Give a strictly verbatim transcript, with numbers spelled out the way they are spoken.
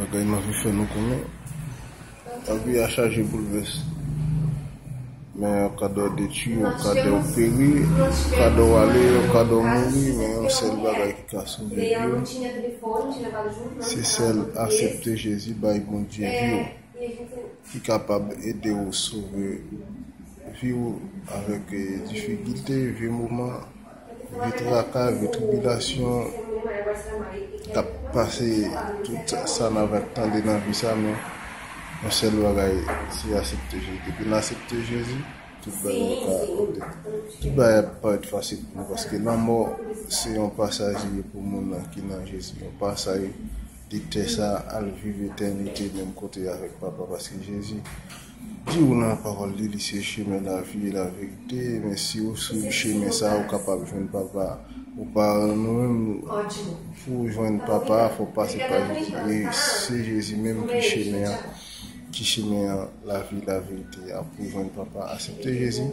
Bagay m anvi fè nou konnen, lavi a chaje boulvès. Men yon ka dè w detwi, yon ka dè w peri, yon ka dè w ale, yon ka dè w mouri, men yon sèl bagay ki ka sove vi w, se sèl aksepte Jezi, bay Bondye vi w, ki kapab ede w sove vi w avèk, eh, difikilte, vye moman, vye traka, vye tribilasyon k ap pase, tout sa n ap tande nan vi sa, men yon sèl bagay, se aksepte Jezi. Depi n aksepte Jezi, tout bagay ka, tout bagay ap parèt fasil pou nou, paske lanmò se yon pasaj li ye pou moun nan ki nan Jezi, yon pasaj de tè sa al viv etènite menm kote avèk Papa, paske Jezi di w nan pawòl li, li se chemen, lavi e laverite. Men si w swiv chemen sa, ou kapab jwenn Papa. Ou pa, nou menm, pou w jwenn Papa, fò w pase pa Jezi. E se Jezi menm ki chemen an, ki chemen an, lavi, laverite a. Pou w jwenn Papa, aksepte Jezi.